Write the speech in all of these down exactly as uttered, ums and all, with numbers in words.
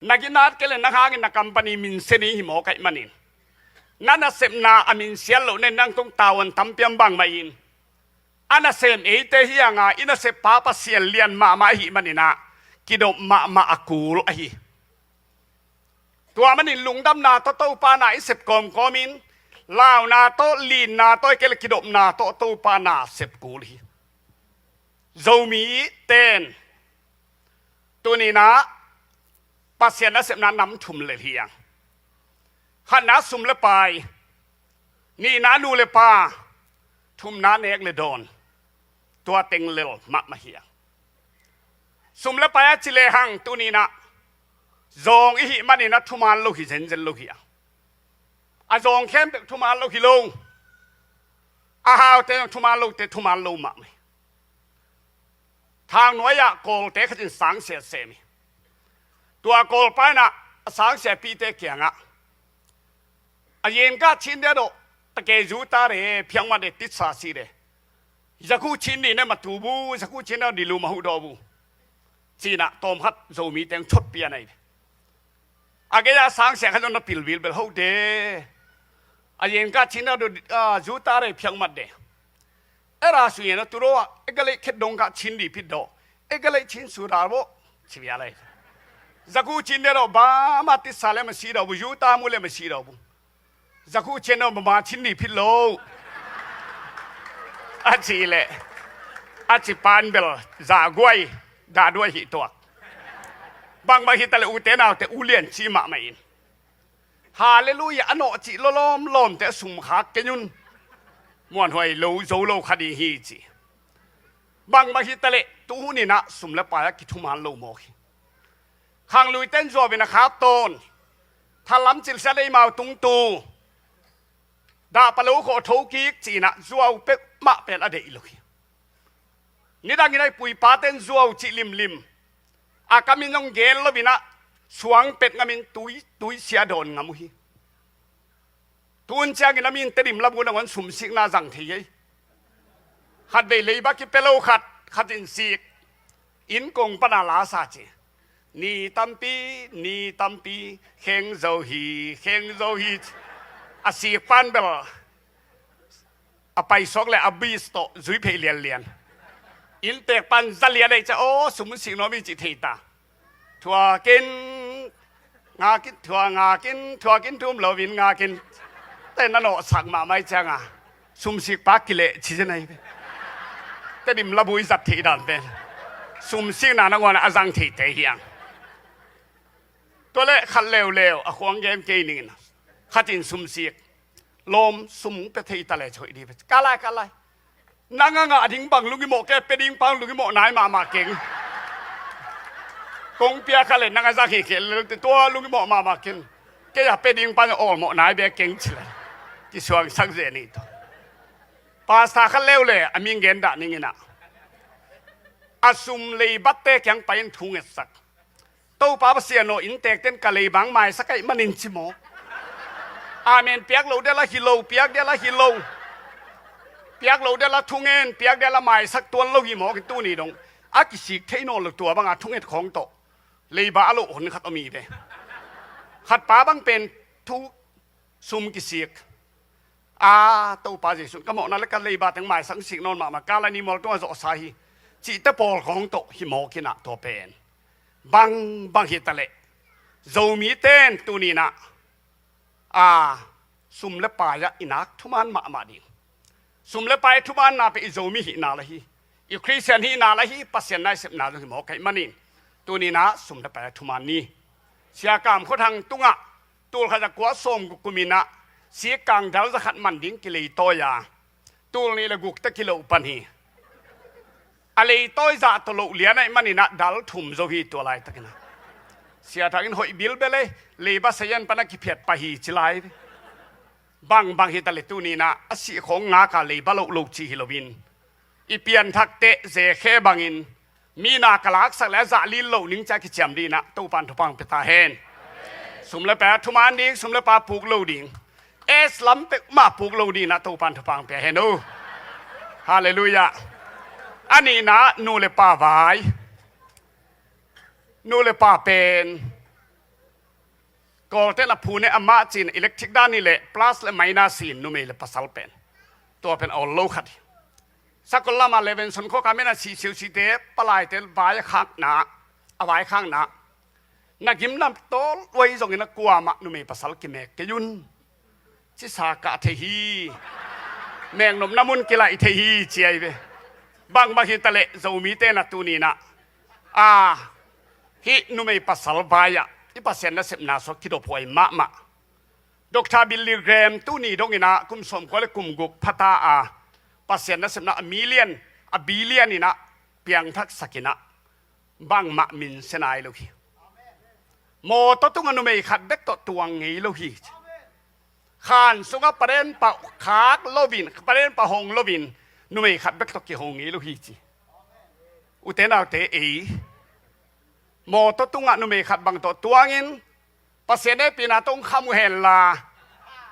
Na ginat kei le na hangin na company minsia ni hi mawk ahih manin, na nasepna a minsiat loh nen nang tung tavuan tampi om bangmah in, a nasem eite hi hang a, i naseppa Pasian lian mahmah ahih manin ah, kidop mahmah a kul ahi. Tua manin lungdamna tawh Topa na i sep kawmkawm in, launa tawh, linna tawh, kei le kidopna tawh Topa na sep kul hi. Zomi ten tuni-in ah Pasian nasepna nam thum lel hi hang. Khatna sum le pai, nihna nu le pa, thumna nek le dawn. Tua teng lel mahmah hi hang. Sum le pai a ci lehang tuni-in ah zawng i hih manin ah thuman lo hi zenzen lo hi hang. A zawng khempeuh thuman lo hi lo. A haute zong thuman lote thuman lo mahmah hi. Thangnuai-ah Kawlte khat in sangsia sem hi. Tua Kawlpa in ah a sangsiapihte kiangah, a yengkah chin dia dawh, take juta de, phiangmat de, titsa si de. Zakhu chin ni ne matu bu, zakhu chin dia dilu mahu dawh bu. Ci-in ah tawmkhat Zomi teng chotpih a nei. A gei-ah sangsia khat zong na pilbil bel hote. A yengkah chin dia dawh, ah, juta de, phiangmat de. Era su yena tu dawh, e galei khet dong kah chin di phit dawh. E galei chin su da bo. Ci bia lai. Zakhu chin dia dawh, ba ma titsa le masi dawh bu, juta mu le masi dawh bu. Zakhu chin dawh, ba ma chin di phit lo. A ci le. A ci pan bel, za guai, da duai hi tuak. Bangmah hi ta le ute naute u lian ci mahmah in. Halleluiah, a nawh cih lawlawm lawmte a sum khak kei un. Muanhuai lo, zo lo kha ding hi ci. Bangmah hi ta leh, tu hun in ah sum le pai a kithuman lo mawk hi. Khangluite in zuau in a khap tawn. Thalam cilsia deimau tungtu. Dah palo khawh tho kik ci-in ah zuau peuhmah pen a deih lo hi. Nidangin a i puipate in zuau cih limlim. A kamin zong gen lo-in ah suang pet ngamin tui, tuisia dawn ngam uh hi. Tun ciangin a min Tedim labu nangawn sumsikna zang thei hi. Khatvei leiba kipia lo khat, khat in sik. Inn kong pana la sa ci. Ni tampi, ni tampi, kheng zo hi, kheng zo hi. A sik pan bel. A paisuak le a bis tawh zui phei lianlian. Inntek pan za lian ei cia, aw, sum sik nuam hi cih thei ta. Thuakin, ngakin, thua ngakin, thuakin thum loin ngakin. Te na nawhsak mahmah i cianga. Sumsik pa kileh ci zen ahi ve. Tedim labu i zat theih dan pen. Sumsikna nangawn a zang theite hi hang. Tua le khat leuleu a khuang gen kei ning in. Khat in sumsik. Lawm sum pia thei ta le ci hoih di ve. Ka lai, ka lai. Nang a ngah ding bang lungimawh kei, pia ding pan lungimawh nai mahmah keng. Kong pia kha le nang a zang hi kei le tua lungimawh mahmah keng. Kei a pia ding pan awlmawh nai bek keng ci le. Kisuangsak ze ni tawh. Pastor khat leuleu a min gen dah ning in ah. A sum leibatte kiang pai in thu ngetsak. Topa Pasian aw, inntekten ka leiba hong maisak ahih manin ci maw. Amen piak lo dia la hi lo, piak dia la hi lo. Piak lo dia la thungen, piak dia la maisak tuan lo hi maw, ki tuni dong. A kisik thei nawn lo tua banga thunget khawng tawh. Leiba a loh hon khat om hi ve. Khatpa bang pen thu sum kisik. A, Topa Jesuh, ka mawhna le ka leiba teng maisak sik nawn mahmah, ka la ni mual tungah zawhsa hi. Cihte pawl khawng tawh hi mawk in ah tua pen. Bang, bang hi ta leh. Zomite in tuni in ah. A, sum le pai ah i nak thuman mahmah ding. Sum le pai thumanna pen i Zomi hihna la hi. I Khristian hihna la hi, Pasian na i sepna zong hi mawk ahih manin. Tuni in ah sum le pai a thuman ni. Sia Kam Khua Thang tungah, tul khat za kua sawm guk kum in ah, sikkang dal za khat man ding kileitawi a. Tul nih le guk te kiloh pan hi. A leitawi zah tawh loh lian ahih manin ah dal thum zo hi tua laitakin ah. Sia Thang in hoih bilbel ei, leiba sayan pan a kiphiat pah hi ci lai. Bang, bang hi ta le tuni in ah, a sih khawng ngak a leiba loh lo ci hi loin. I pianthak teh zekhe bangin, mi na ka laksak le a zah lin loh ning cia kiciam ding in ah, Topan thupha hong pia ta hen. Sum le pai a thuman ding, sum le pai puk lo ding. Es lam peuhmah puk lo ding in ah, Topan thupha hong pia hen uh. Halleluiah. A nihna, nu le pa vai. Nu le pa pen. Kawlte'n a phun e amah ci-in electric dan hi leh plus le minus hi, numei le pasal pen. Tua pen a ol lo khat hi. Sakol lamah Levenson khua ka men a sih siusite, palaite vai a khakna, a vai khakna. Na gimna tawl uai zongin a kuamah numei pasal kimek kei un. Cisa kah thei hi. Mengnopna mun kilaih thei hi ci ahi ve. Bangbang hi taleh Zomite na tuni-in ah, a, hih numei pasal vai-ah i Pasian nasepna sua kidophuai mahmah. Doctor Billy Graham tuni dongin ah kum sawmkua le kum guk phata a, Pasian nasepna a million, a billion in ah piangthaksak in ah, bangmah minsia nai lo hi. Mawtaw tungah numei khat bek tawh tuang ngei lo hi. Khan sungah paden pah khak loin, paden pah hong loin, numei khat bek tawh kiho ngei lo hi ci. Ute naute ei, mawtaw tungah numei khat bang tawh tuangin, Pasian hehpihna tawh hong kham uh hen la,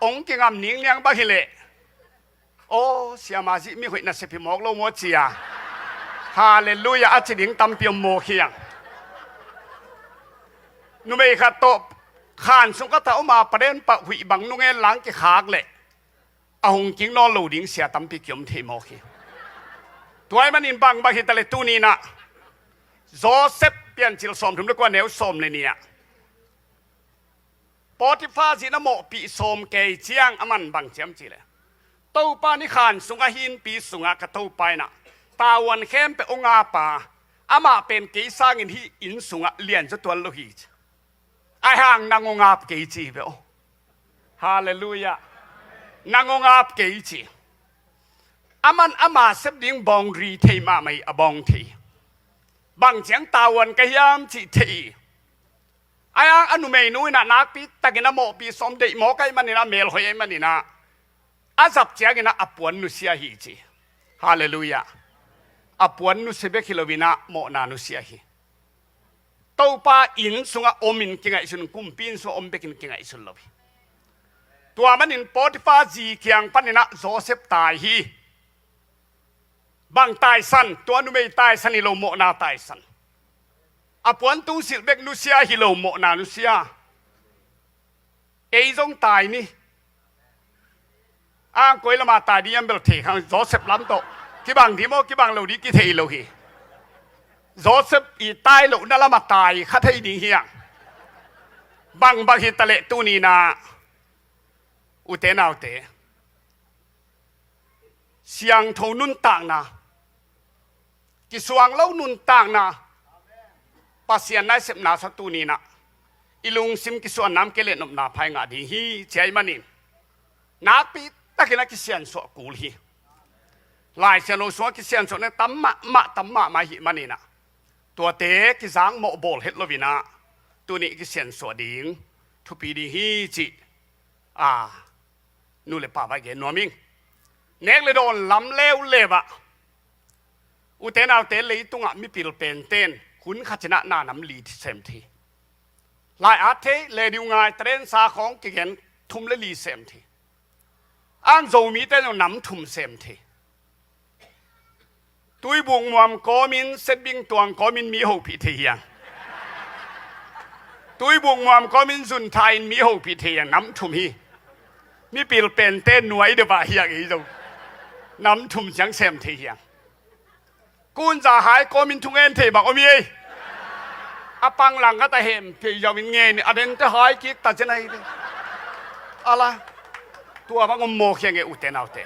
hong kingam ningniang bang hi leh, aw, siamah zih mi hoih nasep hi mawk lo maw ci a, Halleluiah a ci ding tampi om mawk hi hang. Numei khat tawh khan sung ka tha om a, paden pah huih bang nung en lang kikhak leh a hong king nawn lo ding sia tampi kiom thei mawk hi. Tua ahih manin bangbang hi taleh tuni-in ah, Joseph Piancil sawmthum le kua neu sawm le nih ah, Potifar zi-in a mawhpih sawm kei ciang aman bang ci hiam cih leh, Topa in khan sungah, hih innpi sungah ka topa in ah tavuan khempeuh hong ap a, amah pen kei sangin hih inn sungah lianzaw tuan lo hi ci. Ahi hang nang hong ap kei ci ve aw. Halleluiah. Nang hong ap kei ci. Aman ama sep ding boundary thei mahmah hi, a bawng thei. Bang ciang tavuan ka hiam cih thei. Ahi hang a numeinu in ah nakpi takin a mawhpih sawm deih mawk ahih manin ah, a mel hoih ahih manin ah, a zap ciangin ah a puan nusia hi ci. Halleluiah. A puan nusia bek hi loin ah mawhna nusia hi. Topa inn sungah omin kingaihsun, kumpi inn sungah om bekin kingaihsun lo hi. Tua manin Potifar zi kiang panin ah Joseph tai hi. Bang taisan? Tua numei taisan hi lo, mawhna taisan. A puan tungsilh bek nusia hi lo, mawhna nusia. Ei zong tai ni. Ang koi lamah tai ding hiam bel thei kha, Joseph lam tawh kibang ding maw, kibang lo ding kithei lo hi. Joseph i tai lohna lamah tai kha thei ding hi hang. Bangbang hi taleh tuni-in ah, ute naute, siangtho nuntakna, kisuang lo nuntakna, Pasian nasepna sua tuni-in ah i lungsim kisuanna om kei leh nopna pha i ngah ding hi ci ahih manin, nakpi takin ah kisiansuah kul hi. Lai Siangtho sungah kisiansuahna tam mahmah, tam mahmah ahih manin ah, tuate kizang mawh bawl het loin ah, tuni kisiansuah ding thupi ding hi cih, a, nu le pa vai gen nuam ing. Nek le dawn lam leuleu ah, ute naute, leitungah mipil pente'n hun khat in ah na nam li sem thei. Lai at thei, radio ngai, taden sa khawng kigen, thum le li sem thei. Ang Zomite zong nam thum sem thei. Tuibuk muam kawmin, Setbing tuang kawmin mi hopih thei hi hang. Tuibuk muam kawmin zun tha-in mi hopih thei hi hang, nam thum hi. Mipil pente nuai deuh ah hi hang ei zong. Nam thum ciang sem thei hi hang. Kunza hai kawmin thungen thei bang om hi ei. A pang lang khat a hem thei zong in ngen, a dente hai kik ta zen ahi ve. Ala. Tua bang om mawk hi hang e, ute naute.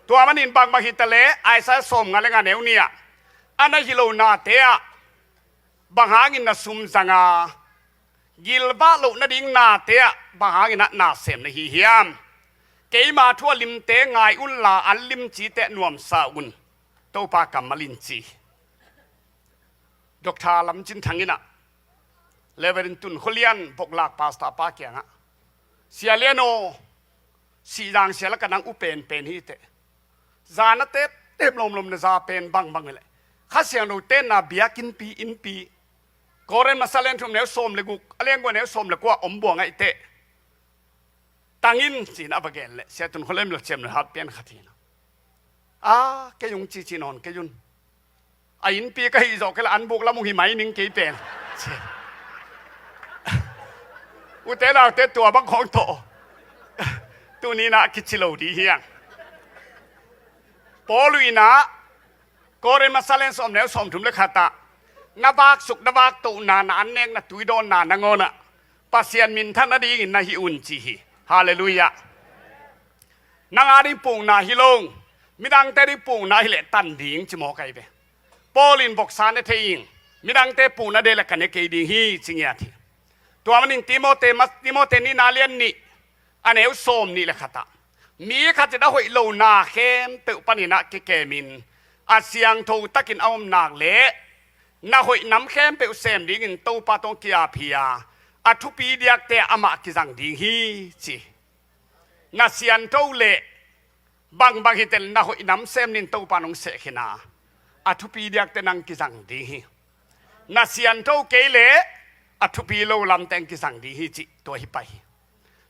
Tua manin bangbang hi taleh, Isaiah sawmnga le nga neu nih ah, a na hi lo nate ah bang hangin na sum zang a, gilvah loh nading nate ah bang hangin ah na sem na hi hiam? Keima thu a limte ngai unla, an limcite nuamsa un, Topa kammal in ci. Doctor Lam Cin Thang in ah, Reverend Tun Khua Lian, Boklak Pastor pa kiangah, Sia Lian aw, Sihzang sia lak ah nang u penpen hi teh. Za na teptep lomlom na za pen bangbang hi leh, Kha Siangtho tenna biakinnpi, innpi, Korin masa lian thum neu sawm le guk, a lian kua neu sawm le kua om buang ahi teh. Tang in, ci-in a va gen leh, Sia Tun Khua Lian le ciam le hat pian khat hi na. A, kei hong cici nawn kei un. A innpi ka hih zawh kei leh an buk lam hong hi mai ning kei pen. Ci. Ute naute, tua bang khawng tawh tuni-in ah kici lo ding hi hang. Paul in ah Korin masa alian sawm, neu sawmthum le khat ah, na vaksuk na vaktohna, na annek na tuidawnna nangawn ah Pasian minthan nadingin na hih un, ci hi. Halleluiah. Nang a ding pukna hi lo, midangte ding pukna hi leh tan ding, ci mawk ahi ve. Paul in voksa ne thei in, midangte pukna deih leh ka ne kei ding hi, ci ngiat hi. Tua manin Timote, ma-, Timote nihna alian nih, a neu sawmnih le khat ah, mi khat in a hoih lo na khempeuh panin ah kikemin, a siangtho takin a om nak leh, na hoih nam khempeuh sem dingin Topa tawh ki-ap hi a, a thupi diakte ah amah kizang ding hi, ci. Na siangtho leh bangbang hi teh, na hoih nam sem nin Topa in hong sehkhin a, a thupi diakte nang kizang ding hi. Na siangtho kei leh a thupi lo lamte hong kizang ding hi, cih tua hi pah hi.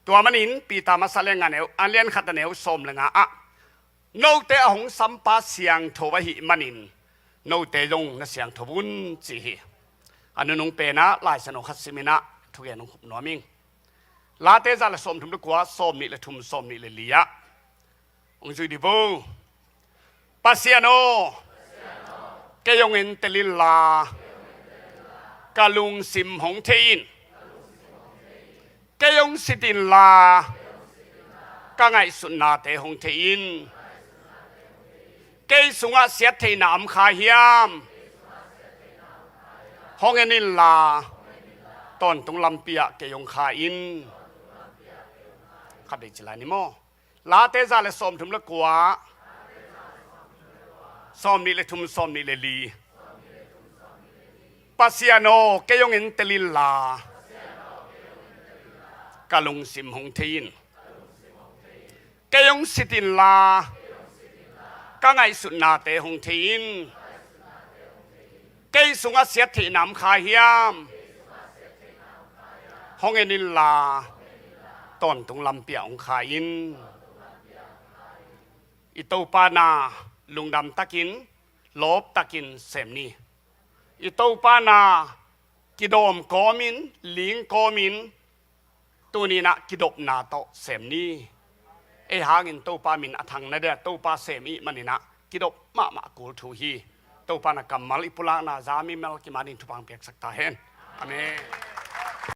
Tua manin Peter masa alian nga, neu, alian khat a neu sawm le nga ah, note a hong sampa siangtho ahih manin note zong na siangtho un, ci hi. A nunung pen ah Lai Siangtho khat simin ah thugen hong khup nuam ing. Late za le sawmthum le kua, sawmnih le thum, sawmnih le li ah hong zui dih vo. Pasian aw, kei hong entel inla, ka lungsim hong thei in. Kei hong sit inla, ka ngaihsutnate hong thei in. Kei sungah siattheihna om kha hiam? Hong en inla, tawntung lampi ah kei hong kha in. Khat vei ci lai ni maw. Late za le sawmthum le kua, sawmnih le thum, sawmnih le li. Pasian aw, kei hong entel inla, ka lungsim hong thei in. Kei hong sit inla, ka ngaihsutnate hong thei in. Kei sungah siattheihna om kha hiam? Hong en inla, tawntung lampi ah hong kha in. I Topa na lungdam takin, lawp takin sem ni. I Topa na kidawm kawmin, ling kawmin, tuni-in ah kidopna tawh sem ni. Ei hangin Topa min a thang na dia, Topa sem i hih manin ah kidop mahmah kul thu hi. Topa na kammal i pulakna za mimal kim adingin thupha hong piaksak ta hen. Amen.